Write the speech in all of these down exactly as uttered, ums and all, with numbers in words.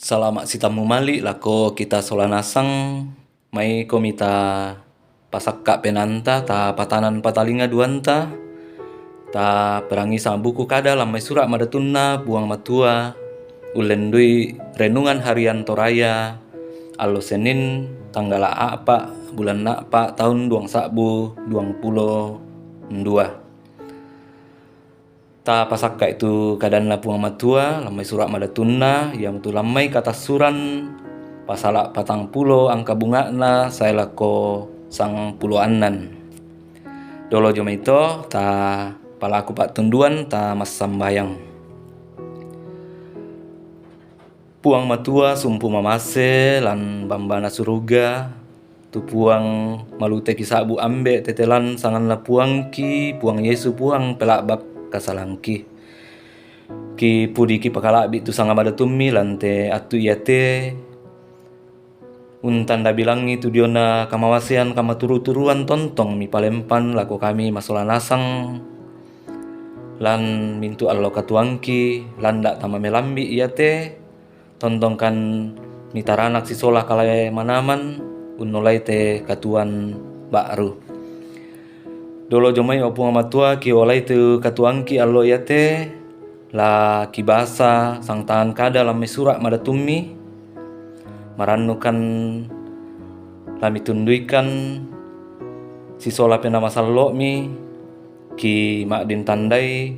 Salama' sitammu mali' lako kita sola nasang. Maikomi ta pasakka' penaanta, ta patanan patalinga duanta, ta perangi sanga buku kada lan mai sura' madatunna Puang Matua, ullendui renungan harian Toraya, allo Senin, tanggala a'pa', bulan a'pa', taun duang sa'bu duang pulo ndua. Ta pasakka'i tu kadanna Puang Matua, lan mai sura' madatunna, iamotu lan mai Katassuran, pasala' patang pulo angka bunga'na sae lako sangpulo annan. Dolo jomai to, ta palaku pa'tunduan, ta massambayang. Puang Matua, sumpu mamase lan bambana suruga, tu Puang maluteki sa'bu ambe' tetelan sanganna Puangki, Puang Yesu, Puang pela'bak kasalangki. Ki pudiki pakala'bi' tu sanga madatummi lan te attu iate, untanda bilangngi tu diona kamawasean kamaturu-turuan tontong mipalempan lako kami masola nasang lan mintu' allo katuangki, landa' tama melambi' iate, tontongkan mitaranak sisola kalae manaman, unnolai te katuan ba'ru. Dolo jomai, o Puang Matua, kiolai tu katuangki allo iate, la kibasa sangtangan kada lan mai sura' madatummi, marannukan la mitunduikan sisola Penaa Masallo'mi, ki ma'din tandai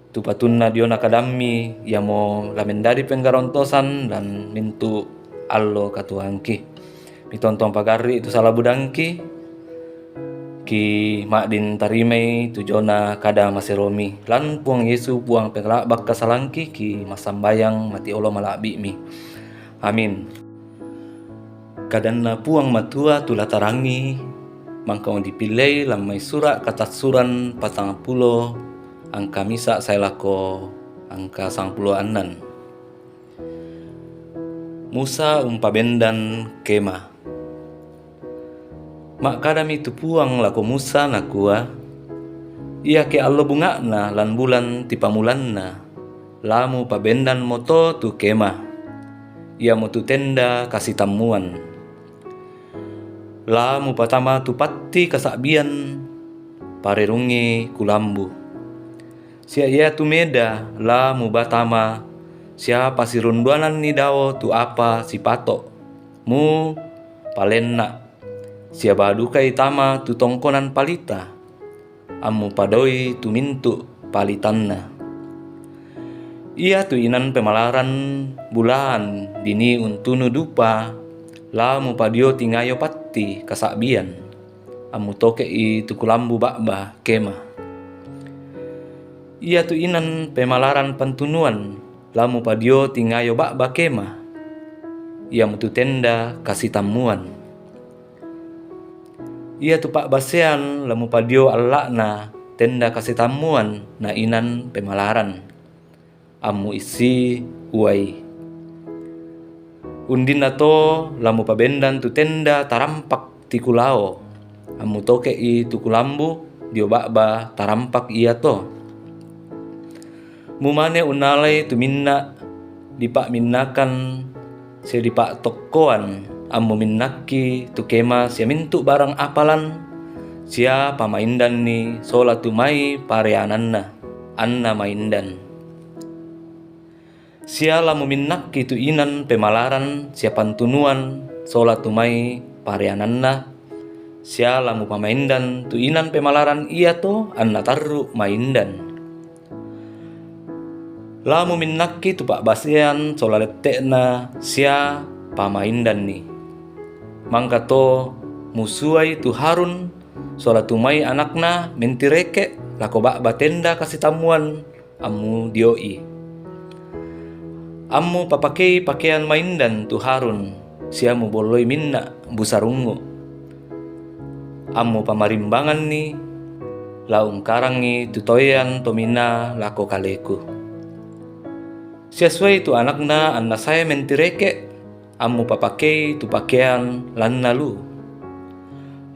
tu patunna diona kadammi, iamo la mendadi penggarontosan lan mintu' allo katuangki. Mitontong pagarri' tu sala budangki, ki ma'din tarimai tu diona kada maseromi. Lan Puang Yesu, Puang pela'bak kasalangki, ki massambayang mati olo mala'bi'mi. Amin. Kadanna Puang Matua tu la tarangi, mangkamo dipilei lan mai sura' Katassuran patang pulo angka misa' sae lako angka sangpulo annan. Musa umpabendan kema. Ma'kadami tu Puang lako Musa, nakua, Iake allo bunga'na lan bulan tipamulanna, la mupabendanmo to tu kema, iamotu tenda kasitammuan. La mupatama tu patti kasa'bian, parerungngi kulambu. Sia iatu meda la mubatama, sia pasirunduananni dao tu apa sipato', mu palenna', sia badukai tama tu tongkonan palita, ammupadoi tu mintu' palitanna. Iatu inan pemalaran bulaan dinii untunu dupa, la mupadio tingayo patti kasa'bian, ammutoke'i tu kulambu ba'ba kema. Iatu inan pemalaran pantunuan, la mupadio tingayo ba'ba kema, iamotu tenda kasitammuan. Iatu pa'basean la mupadio alla'na tenda kasitammuan na inan pemalaran, ammuissi uai. Undinna to la mupabendan tu tenda tarampak tikulao, ammutoke'i tu kulambu dio ba'ba tarampak iato. Mumane unnalai tu minna' dipa'minnakan sia dipa'tokkoan, ammuminnakki tu kema sia mintu' barang apalan, sia pamaindanni sola tu mai pareananna, anna maindan. Sia la muminnakki tu inan pemalaran sia pantunuan sola tu mai pareananna, sia la mupamaindan tu inan pemalaran iato anna tarru' maindan. La muminnakki tu pa'basean sola lette'na sia pamaindanni. Mangka to musuai tu Harun sola tu mai anakna mentireke' lako ba'ba tenda kasitammuan, ammu dio'i. Ammu papakei pakean maindan tu Harun, sia mubolloi minna' busarungngu'. Ammu pamarimbanganni, la ungkarangngi tu toean tominaa lako kaleku. Sia suai tu anakna anna sae mentireke', ammu papakei tu pakean lanna lu.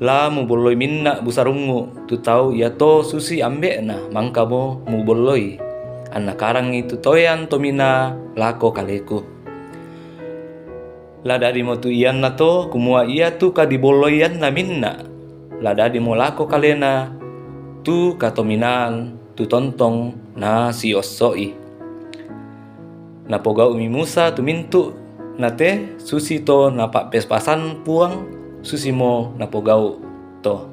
La mubolloi minna' busarungngu' tu tau iato susi ambe'na, mangkamo mubolloi, anna karangngi tu toean tominaa lako kaleku. La dadimo tu iannato kumua iatu kadibolloianna minna, la dadimo lako kalena tu katominaan tu tontong nasiosso'i. Napogau'mi Musa tu mintu' nate susito napappespasan Puang, susimo napogau' to.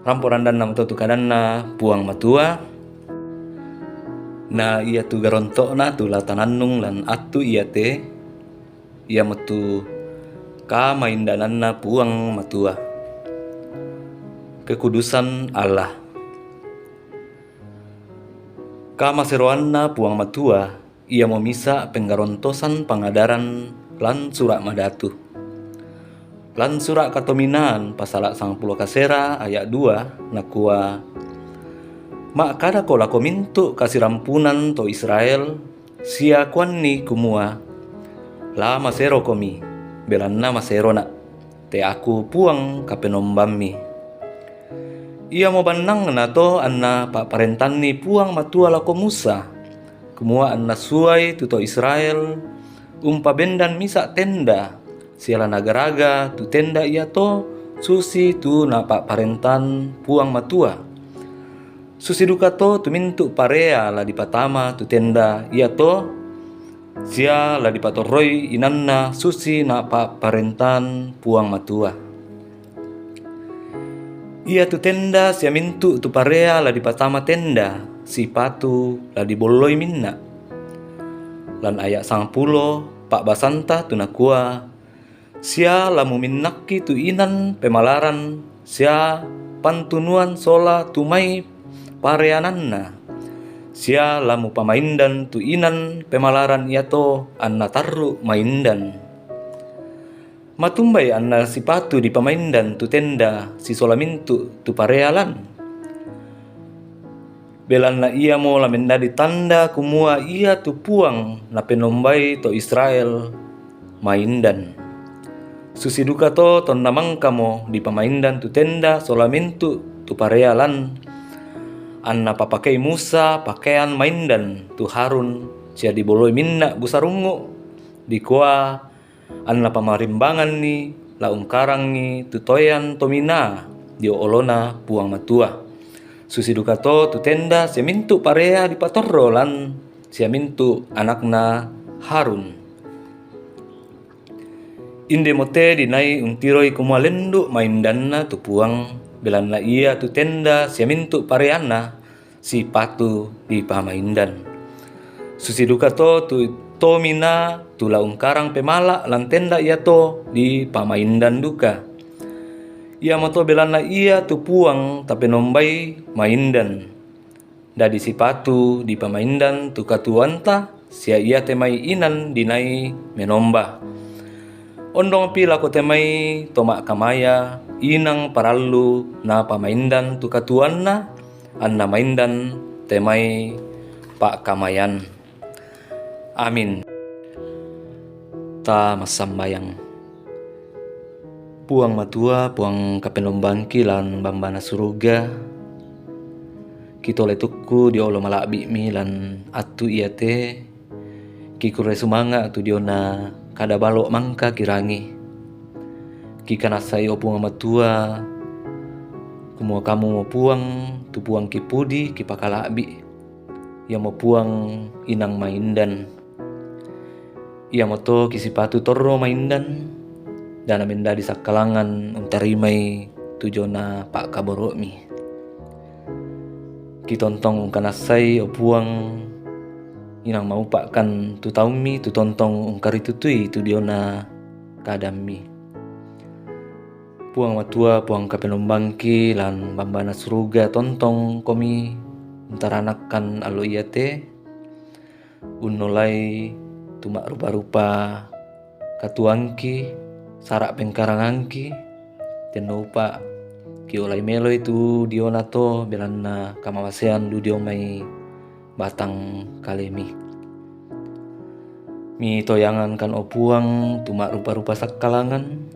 Rampo randanna mato tu kadanna Puang Matua. Na iatu garonto'na tu la tanannung lan attu iate, iamotu kamaindananna Puang Matua. Kekudusan Allah. Kamaseroanna Puang Matua, iamo misa' penggarontosan pangadaran lan Sura' Madatu. Lan Sura' Katominaan pasala' sangpulo kasera aya' dua, nakua, Ma'kadako lako mintu' kasirampunan to Israel, sia kuanni kumua, La maserokomi, belanna maserona', te'aku Puang Kapenombammi. Iamo bannangna to anna pa'parentanni Puang Matua lako Musa, kumua anna suai tu to Israel umpabendan misa' tenda, sia la nagaraga tu tenda iato susi tu napa'parentan Puang Matua. Susi dukato tu mintu' parea la dipatama tu tenda iato, sia la dipatorroi inanna susi napa'parentan Puang Matua. Iatu tenda sia mintu' tu parea la dipatama tenda, sipatu la dibolloi minna'. Lan aya' sangpulo pa'basanta tu nakua, Sia la muminnakki tu inan pemalaran sia pantunuan sola tu mai pareananna, sia la mupamaindan tu inan pemalaran iato anna tarru' maindan. Matumbai anna sipatu dipamaindan tu tenda sisola mintu' tu parea lan? Belanna iamo la mendadi tanda kumua iatu Puang napenombai to Israel maindan. Susi dukato tonna mangkamo dipamaindan tu tenda sola mintu' tu parea lan, anna papakei Musa pakean maindan tu Harun sia dibolloi minna' busarungngu', dikua, Anna pamarimbanganni la ungkarangngi tu toean tominaa dio olona Puang Matua. Susi dukato tu tenda sia mintu' parea dipatorro lan sia mintu' anakna Harun. Indemo te dinai untiroi kumua lendu' maindanna tu Puang, belanna ia tu tenda sia mintu' pareanna sipatu dipamaindan. Susi dukato tu tominaa tu la ungkarang pemala' lan tenda iato dipamaindan duka. Iamoto belanna ia tu Puang tapenombai maindan. Dadi sipatu dipamaindan tu katuoanta sia iate mai inan dinai menomba. Ondongpi lako te mai to ma'kamaya inang parallu napamaindan tu katuoanna, anna maindan te mai pa'kamayan. Amin. Ta massambayang. Puang Matua, Puang Kapenombangki lan bambana suruga, kitole tukku dio olo mala'bi'mi lan attu iate, kikurre sumanga' tu diona kada balo' mangka kirangi. Kikanassai, o Puang Matua, kumua Kamumo Puang, tu Puang kipudi kipakala'bi', iamo Puang inang maindan. Iamoto kisipatu torro maindan, dana mendadi sakkalangan untarimai tu jona pa'kaboro'mi. Kitontong ungkanassai, o Puang, inang maupa'kan tu taummi tu tontong ungkaritutui tu diona kadammi. Puang Matua, Puang Kapenombangki lan bambana suruga, tontong komi untaranakkan allo iate, unnolai tu ma'rupa-rupa katuoangki, sara' pengkarangangki, tenno upa' kiolai meloi tu diona to belanna kamamasean lu dio mai batang kalemi. Mitoyangankan, o Puang, tu ma'rupa-rupa sakkalangan,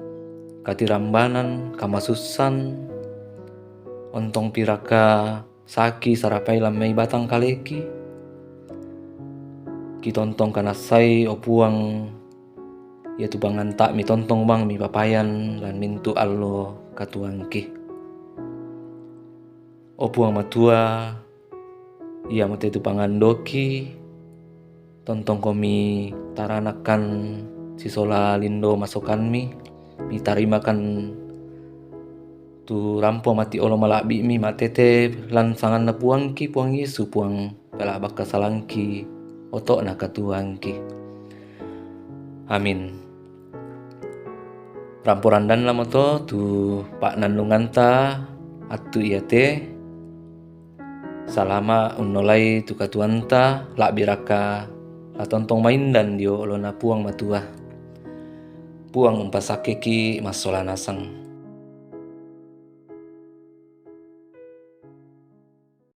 katirambanan, kamasussan, ontong piraka saki sarapai lan mai batang kaleki. Kitontong kanassai, o Puang, iatu panganta'mi tontong bang mipapayan lan mintu' allo katuoangki. O Puang Matua, iamote tu pangandoki, tontongko mitaranakan sisola lindo masokanmi, mitarimakan tu rampo mati olo mala'bi'mi matete lan sanganna Puangki, Puang Yesu, Puang pela'bak kasalangki, oto'na katuoangki. Amin. Rampo randannamo to tu pa'nannunganta attu iate. Salama' unnolai tu katuoanta, la'biraka la tontong maindan dio olona Puang Matua. Puang umpasakkeki massola nasang.